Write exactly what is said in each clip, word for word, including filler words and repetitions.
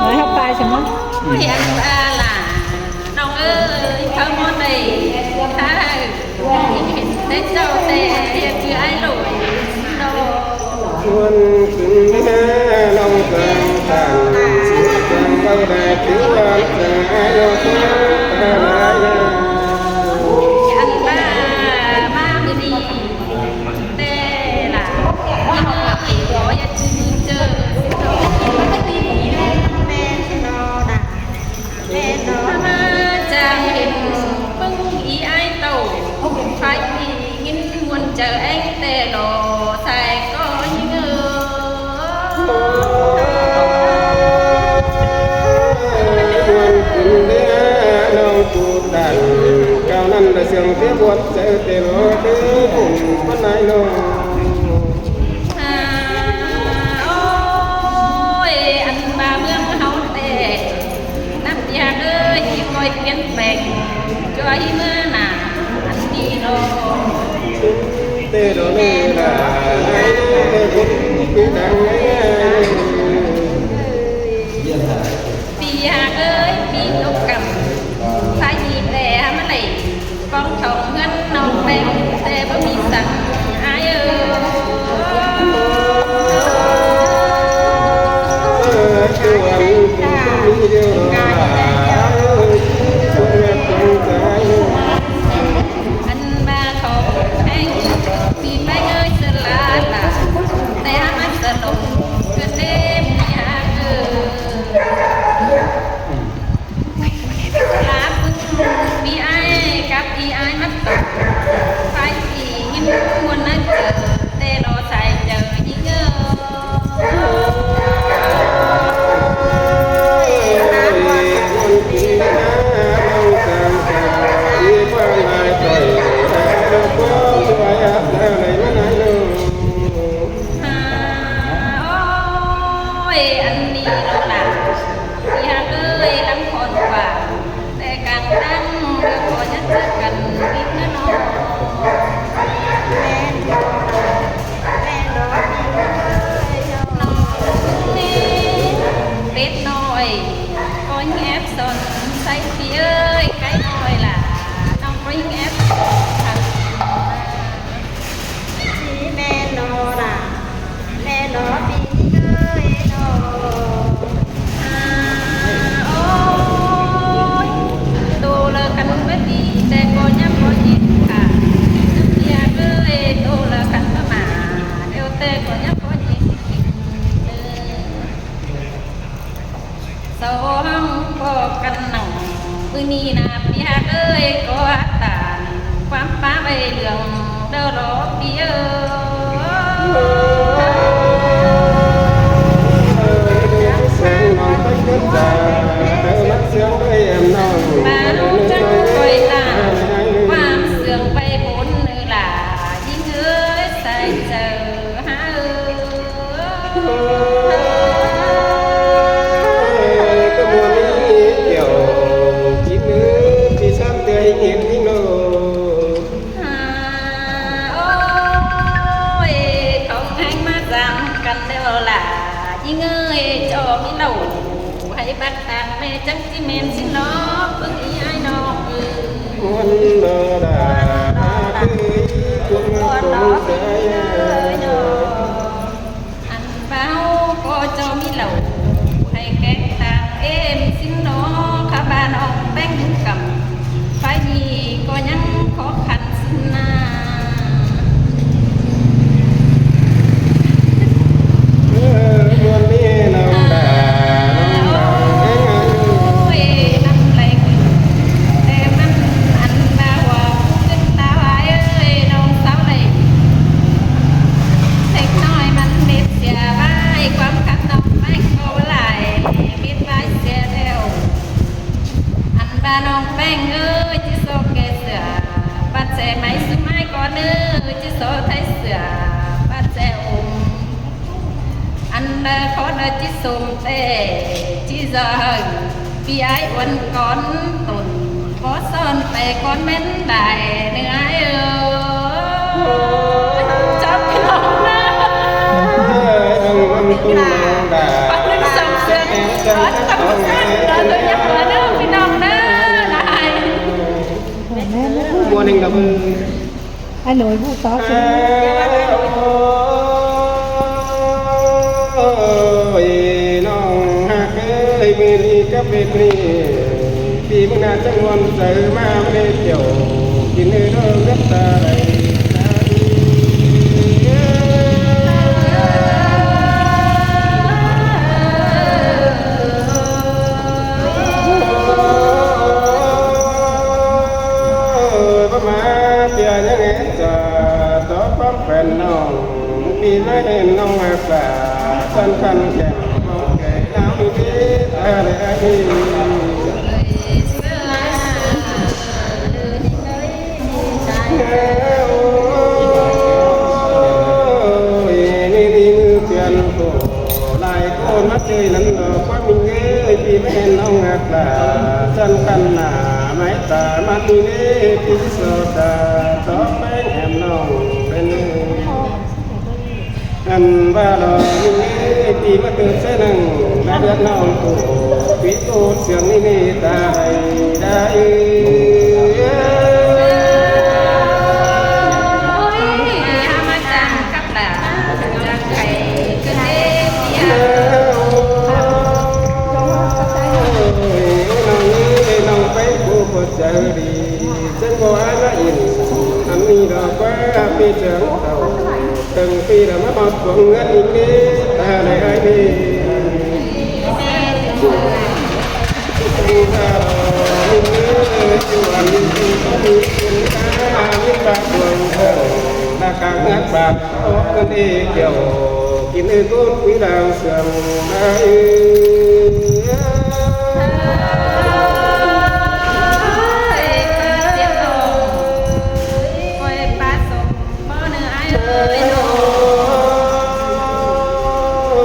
Nói hấp bài xem nó. Hiền à là nong ơi, thơ món này. Thơ món này, thế châu tê, hiền như ai lỗi. Nó. Quân kính nghe lòng sàng sàng, sàng bay đại tiểu an sàng ai lo ta lai ya. Ăn ba, ba mươi đi. Tê là, đi ngơ thì có ya chứ chứ. Mẹ nó đã. Mẹ nó. Mà chàng hình bưng ý ai tàu. Phải thì nghìn muôn chàng anh tê lo sai có những ơ. Muôn kính đế nông cụ tản, cao năn đã sương phía buộc chữ tê lo tứ cùng bất nái lo. À, ôi, ăn ba mương hấu tê. Năm giặc ơi, chỉ coi phiến bèn, cho ý mưa nà, ăn đi lo. Tê lo nê là, ai tê cũng cứ đang nghe. Pì hạc ơi, pì nộp cẩm, phải gì tê hả mà lạy, con thòng ngân nộp bèn, tê bố mì sẵn, ai ơi. Ăn ba thòng anh, pì bánh ơi, sơ lá là, tê hả mà sơ lộn, cứ tê pì hạc ơi. Lá bưng pì ai, cặp pì ai mắt tỏ. Phải pì nghìn muôn nắng trời, tê lo sai trời đi ngơ. À, ôi, ăn đi lo là. Pì hạc ơi, lắm con quà. Tê căng đăng, đưa có nhất chất cần ít nữa nó. Nó Tết nói, có những ép son say phi ơi, cái nói là nó có những ép son thật. Chí mẹ nó là Mẹ nó pì ơi nó. À, ôi, tô lơ khăn bớt đi, tê cô nhắm cô nhìn cả. Pì ơi, tô lơ khăn bớt mà, đều tê cô nhắm cô nhìn. Sổ hóng có căn nặng, bưng ni nạp pì ơi có tàn, quán phá bày đường. lo pi ơi. Sương nong tếch cướt ta, tơ lắc sương đuôi em nong. Ba nong chăng coi ta, quang sương bay bốn nư là, dí ngơi sai chơ há ơi. Tơ môn ní kiểu, chín nư, pi sám tơ hính hiến hính nô. À, ôi, không hãy mà dám cắn đều là, dí ngơi cho mi lẩu, hãy bắt tang mẹ chắc chi men xin nó, bưng ý ai nó, ừ. Muôn đó là, à, tơ ý, cuốn cuốn đó, sai, à. Ăn bao có cho mi lẩu, hãy kén tang em xin nó, khá ba nó bánh cắm, phải đi có nhắn khó khăn xin na. Ơ, muôn mi nong đà, nong đà, ôi, năm lấy, em ăn, ăn ba hoa, phú dứt tao ai ơi, nong sao lấy. Thịt nói mắn mệt xìa vai, quăng khắp nong bánh cô lại, mệt vai xìa theo. Ăn ba nong bánh ơi, chứ số kê sửa, bắt xe máy xuống mai con ơi, chứ số thấy sửa, bắt xe ôm. Ăn ba khó đa chứ xôm tê, chứ giờ hờ, vì ai uốn con tồn, có son tê con mến đài, nương ai ơi. Chào cái nong na. Ơ, ăn ăn tung nong đà. Bắt nương sông sương, bắt nương sông sương, đó tôi nhắc là nương phi nong na, là ai. Morning, Double. Ai nối vụ tó chứ. Ôi, nong hák ơi, mưa đi cắp vết đi. Đi mưa nà chắc ngon, sớ mà mưa đi kiểu. Đi nơi đó rất ta đây. Ba má tia nhá nghe cha, tó pắm phen nong, mi lái hên nong a sa, săn khăn kèm, mong kẻ nao mi bế, ta lệ ai mi. Ôi, mi đi mưa phiền khổ, lai khổ mắt chơi lắm đó, quá mình ơi, đi mẹ nong a sa, săn khăn nà, mái ta mắt đi nê, đi so ta, tó pén em nong, bên Ăn ba lo mi nê, ti ma tơ se năng, na đet nong tô, pi tô siang ni nê ta ai, da ư. Ôi, ha ma chang cắp đà, chang khay, cứ thế tia. Ôi, nong ơi, nong pay cô có chở đi. Sân bò á na in, ăn mi đó quá, pi chang tàu. Tâng pi là má họp của ngân in đi, ta này ai đi. Pi ta đó, in đi, chu ăn, in đi, in ta, in ta buông thở, ta cả ngắt bạc, ốc ngân đi kiểu, in đi cốt quý đàng sườn, ai.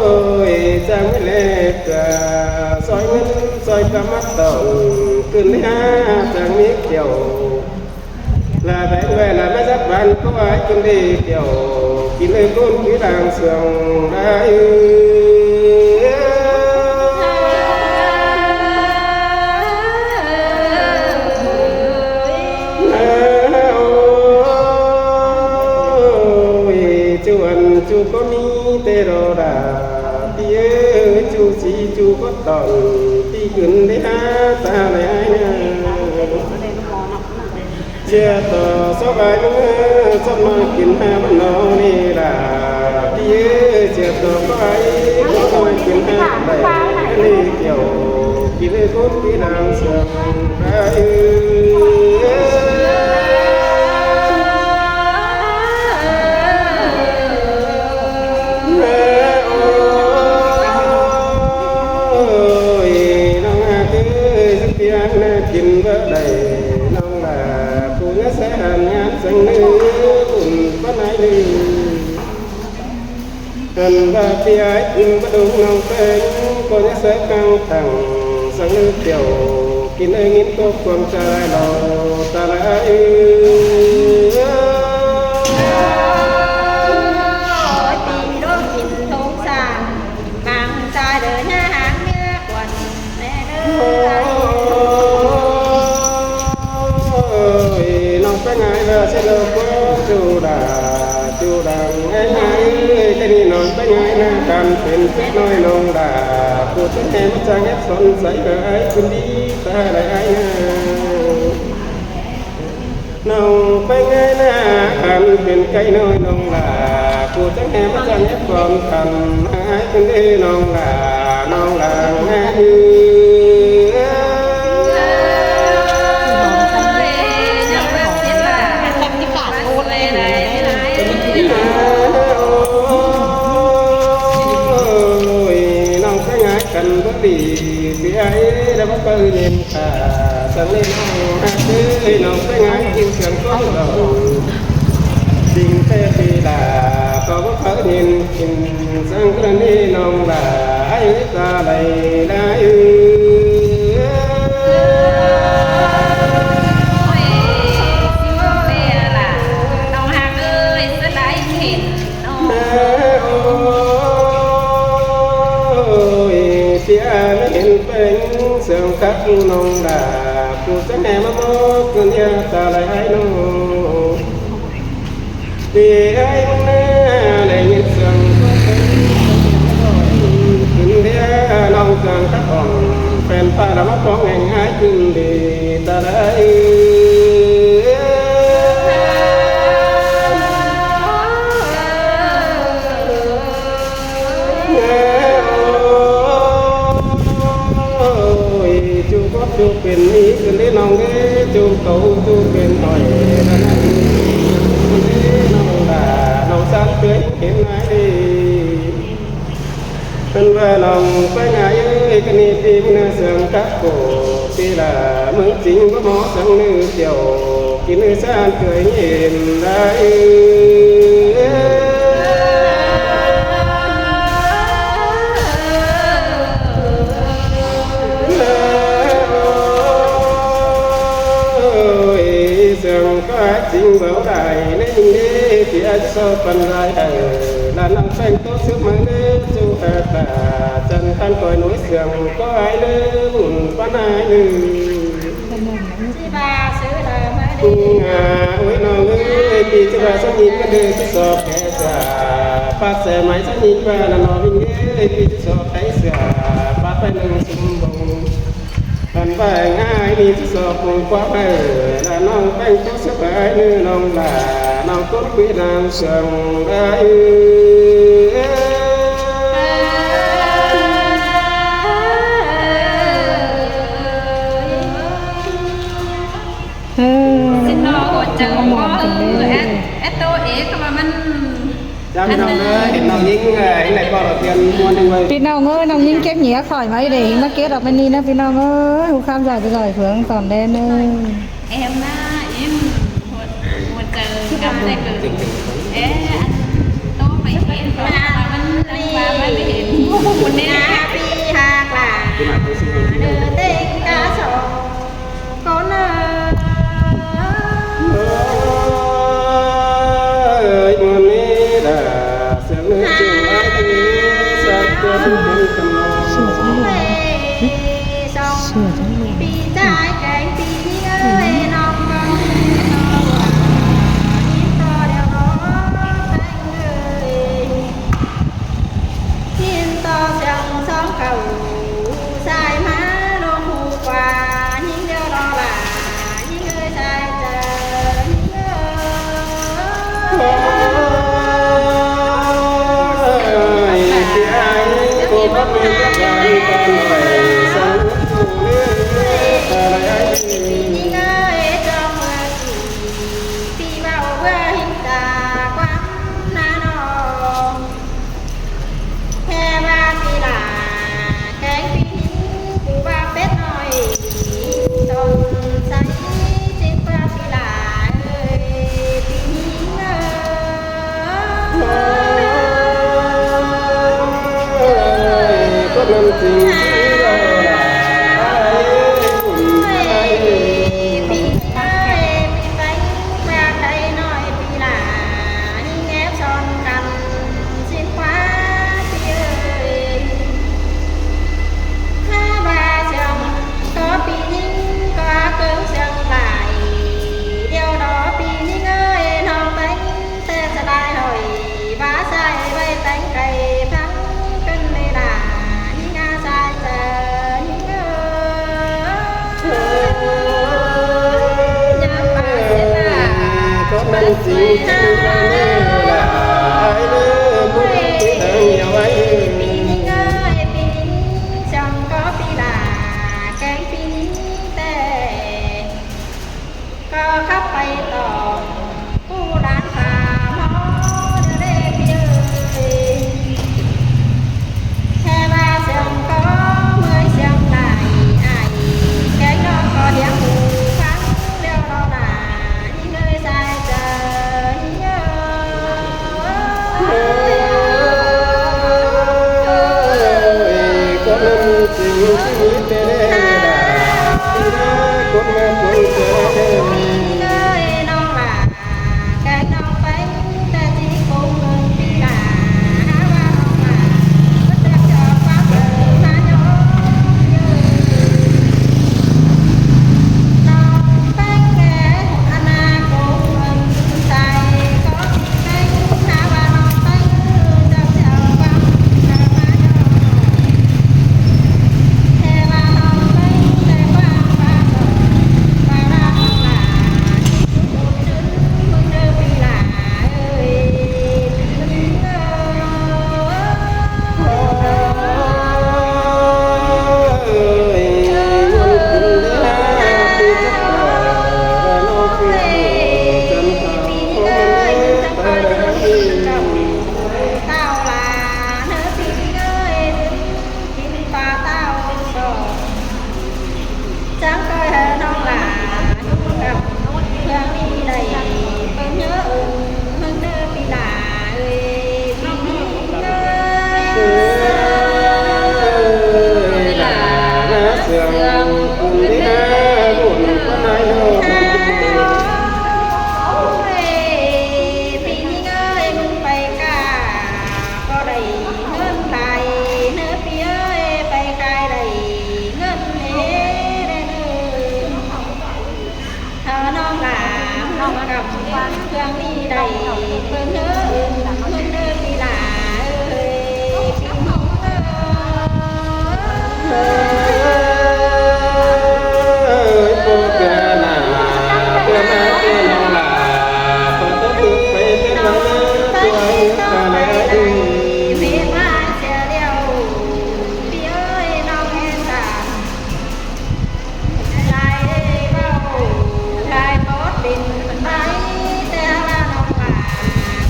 Ôi, chang mi lê cà, soi ngân, soi cà mắt tỏng, cưng ha, chang mi kiểu. Là bé bé là nó dắt bạn có ai cưng đi kiểu, kì lê côn kì làng sương ai. Ôi, chu ăn chu có mi tê rô đà, ti ơi, chu si chu có tòn, ti gửn đi ha, ta lại ai nè. Chia tỏ số ai mưa, số mà kín ha, mà nó đi đà, ti ơi, chia tỏ có ai, có ai kín ha, đẩy đi kiểu, kì lê cốt kì làng sương ai. đảy ꞌnọng lả, ꞌpưa ꞌnhá ꞌsớ hẳn ꞌnhán săng ꞌnư, ꞌpưa ꞌnái ꞌnư. Hẳn ꞌva ꞌpi ái kin báu đông ꞌnọng ꞌpéng, ꞌpưa ꞌnhá ꞌsớ căng thẳng săng ꞌnư, Kiẻo kin ơi, ꞌnghín ꞌtố cuông ꞌchạ lai lo ꞌchạ lai. Ôi, kin đông kin thông sản, mang sai đơ ꞌnhá háng ꞌmía cuốn. Ôi, ꞌnọng ꞌpéng ái ꞌva ꞌsớ đơ ꞌpưa ꞌchu đa, ꞌchu đa ꞌngai ꞌnai ơi, ꞌtẹ ꞌnị ꞌnọng ꞌpéng ái ꞌnạ căn pên phít ꞌnọi ꞌnọng đa, ꞌpưa ꞌchớ ꞌhê ꞌmá chắng ép son sai ꞌva ái kin đi, ta lai ái ꞌnạ. ꞌNọng ꞌpéng ái ꞌnạ căn pên cai ꞌnọi ꞌnọng đa, ꞌpưa chắng ꞌhê ꞌmá chắng ép son căn ái kin đi ꞌnọng đa, ꞌnọng đa ꞌngai ơi. Ôi, ꞌnọng ꞌpéng ái căn báu đi, ꞌpi ái đa báu pơ ꞌnhín. Săng ꞌnị ꞌnọng ꞌhặc ơi, ꞌnọng ꞌpéng ái kin sương ꞌcốn đỏ. Đinh ꞌtẹ ꞌpi đa, ꞌcọ báu pơ ꞌnhín kin săng ꞌcốn ꞌnị ꞌnọng đa, ái ơi ta lai lai ơi. Ôi, ꞌnọng ꞌhặc ơi, ꞌsớ lai kin. Ôi, ꞌpi ái ꞌmá hên ꞌpéng sương cắp ꞌnọng đa, ꞌpưa chắng ꞌhê ꞌmá ꞌmá kin đi ta lai ái ꞌnọ. ꞌPi ái ꞌmá ꞌnạ lai ꞌnhín sương ꞌcốn kin đi ꞌnọng sương cắp ỏn, pên ꞌpa đa ꞌmá ꞌpóng ꞌhẹng ái kin đi ta lai. Ôi, ꞌchu cốc ꞌchu pên ꞌnị kin đi ꞌnọng ơi, ꞌchu cáu ꞌchu pên ꞌnọi ꞌnặn ꞌnị ꞌnọng đa, ꞌnọng săng ꞌtưa hên ꞌnái đi. Hên ꞌva ꞌnọng ꞌpéng ái ơi, kin ꞌnị ꞌpi ꞌmá ꞌnạ sương cắp ꞌcọ, ꞌpi đa ꞌmướng chính báu ꞌmo săng ꞌnư, Kiẻo kin ơi, săng ꞌtưa hên lai. Ôi, sương ꞌcọ chính báu lai ꞌnị ꞌnị, ꞌpi ái ꞌchọ so păn lai hảư, ꞌnặn ꞌnọng ꞌpéng ꞌtố sứp ꞌmá ꞌnư ꞌchu hảư ta, chăn căn ꞌcoi ꞌnọi sương ꞌcọ ái ꞌnư, ꞌmắn ꞌpắn ái ꞌnư. ꞌChí ꞌva ꞌsứ đa ꞌmá đi. Ôi ꞌnọng ơi, ꞌpi ꞌchí ꞌva săng ꞌnhính ꞌmá đi ꞌchí so pé sa, pát se mai săng ꞌnhính ꞌva ꞌnặn ꞌnọng ꞌvinh ơi, ꞌpi ꞌchí so pé sa, pát pay ꞌnưng sum bông. Hẳn ꞌva ꞌngai ꞌnị ꞌchí so pông ꞌquám hảư, ꞌnặn ꞌnọng ꞌpéng ꞌtố sứp ái ꞌnư ꞌnọng đa, ꞌnọng ꞌcốn quí đang sương lai. Ơ, Xin lỗi, hỗ trợ ꞌmá ꞌmôn của con ꞌnị. Ét, ét tô ế, không mà mình Chăm ꞌnọng ơi, hên ꞌnọng ꞌnhính, ơ, ꞌnhính lai ꞌcọ lỏ tiên ꞌmuôn ꞌnưng ꞌvạy. ꞌPi ꞌnọng ơi, ꞌnọng ꞌnhính kết nghĩa khỏi ꞌmá đi, ꞌhính ꞌmá kết ꞌlọk ꞌmá ꞌnị ꞌnớ, ꞌpi ꞌnọng ơi, ꞌhụ ꞌkhắm dải ꞌchư dải phướng tỏn đen ꞌnớ. Em ꞌnạ, em hỗ, hỗ trợ ngắm dạy cử. Ê, ăn tô phải em có mà vẫn đang ba mươi hên. Một nét. Happy hạc là đơ têng ca sổ. Con ơi, ơi, ꞌmưa ꞌnị đa, sương ꞌnư ꞌchu ái ꞌnị, sắp ꞌtưa ꞌnị tâm lòng. Sửa chắn luôn. Sửa chắn luôn. Pi ꞌchái kéng pi ơi, ꞌnọng con ꞌnị ꞌnọng ꞌva, ꞌnhính ꞌto điêu đó, ꞌpéng ơi. ꞌNhính ꞌto sương song khảu, sai ꞌmá ꞌlống ꞌhụ ꞌquá, ꞌnhính điêu đó lả, ꞌnhính ơi sai chaư, ꞌnhính ơi. Ôi, pi ái, ôi, báu ꞌmí báu ꞌváng ꞌtan ꞌvạy, săng ꞌnhính ơi, trong ꞌmưa ꞌpi ꞌpi ꞌvạu ꞌvưa ꞌhính ta ꞌquám ꞌná ꞌnọng. ꞌKhẹ ꞌva ꞌpi lả, kéng ꞌpi ꞌhính, ꞌcọ ꞌva pét ꞌnọi, tỏn ꞌnặn chính ꞌchí ꞌlo ꞌlạ. Ơi, ꞌpị ꞌnhính ơi, ꞌpị bánh bác đảy ꞌnọi ꞌpị ꞌlạ, ꞌnhính ép son căn ꞌsịn ꞌquá ꞌpị ơi. Hák ꞌva siêng ꞌcọ ꞌpị ꞌnhính ꞌcọ ꞌcướng siêng lai, điêu đó ꞌpị ꞌnhính ơi, ꞌnọng bánh ꞌtẹ ꞌsa lai hỏi, ꞌva sai ꞌvạy téng cay phắng căn ꞌlế ꞌlạ, ꞌnhính a sai ꞌchớ ꞌnhính ơi. Nhắm ꞌva ꞌsịn ꞌlạ, ꞌcọ ꞌnặn chính ꞌchí ꞌlạ, ai ꞌlới ꞌmứng ꞌpứng ꞌnhính ơi, ꞌpị ꞌnhính siêng ꞌcọ ꞌpị ꞌlạ, kéng ꞌpị ꞌnhính ꞌtẹ ꞌcọ khắp pay tỏm ꞌpú ꞌlan pha ꞌmo đé ꞌpị ơi. Khe ꞌva siêng ꞌcọ ꞌmới siêng lai ai, kéng ꞌnọng ꞌcọ hiếng ꞌhụ phắng điêu ꞌlo ꞌlạ, ꞌnhính ơi sai ꞌchớ ꞌnhính ơi. Ơi, ꞌcọ ꞌnặn chính ꞌchí ꞌmí ꞌtẹ ꞌlế ꞌlạ, ꞌcốn ꞌmá ꞌcốn ꞌtẹ ꞌlế ꞌlạ. Chắng ꞌcoi hảư ꞌnọng ꞌlạ ꞌhụ cắp ꞌhướng đi đảy ꞌpứng ꞌhớ ứn ꞌmứng ꞌnớ ꞌpị ꞌlạ ơi, ꞌpị ꞌnhính ơi. Ơi, ꞌlạ ꞌná siêng ꞌcốn đi ꞌná ꞌlụn ꞌcốn ꞌnái ꞌnớ. Ơi, ꞌpị ꞌnhính ơi, ꞌmứng pay ꞌcạ ꞌcọ đảy ꞌngớn lai ꞌnớ ꞌpị ơi, pay khai đảy ꞌngớn ꞌnớ đé ꞌnớ. Hảư ꞌnọng ꞌlạ ꞌmứng cắp ꞌhướng đi đảy ꞌpứng ꞌhớ ứn ꞌmứng ꞌnớ ꞌpị ꞌlạ ơi, ꞌpị ꞌnhính ơi. Ơi, ꞌpọ ꞌcọ ꞌnạ ꞌcọ ꞌnạ ꞌcọ ꞌnọng ꞌlạ ꞌcọ tó ꞌpứng pay ꞌtếng ꞌmá ꞌnớ ꞌcọ ꞌhướng ꞌcọ ꞌnạ ꞌnớ. Mết ꞌmá sia điêu ꞌpị ơi, ꞌnọng ꞌhẹn tả lai ꞌvạu lai bót pên bái té ꞌva ꞌnọng ꞌlạ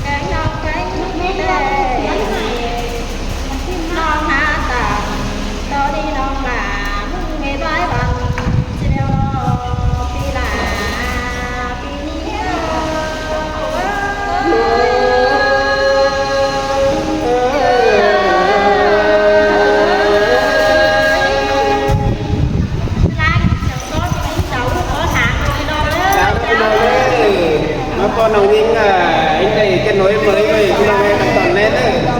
kéng ꞌnọng kéng ꞌtẹ ꞌnọng ꞌhá tả tó đi ꞌnọng ꞌlạ ꞌmứng mết bái băn sia điêu lo ꞌpị ꞌlạ. ꞌMá ꞌpọ ꞌnọng ꞌnhính, à, anh đảy kết nối mới với ꞌcọ ꞌnọng ꞌhẹn tỏn ꞌnén ꞌnớ.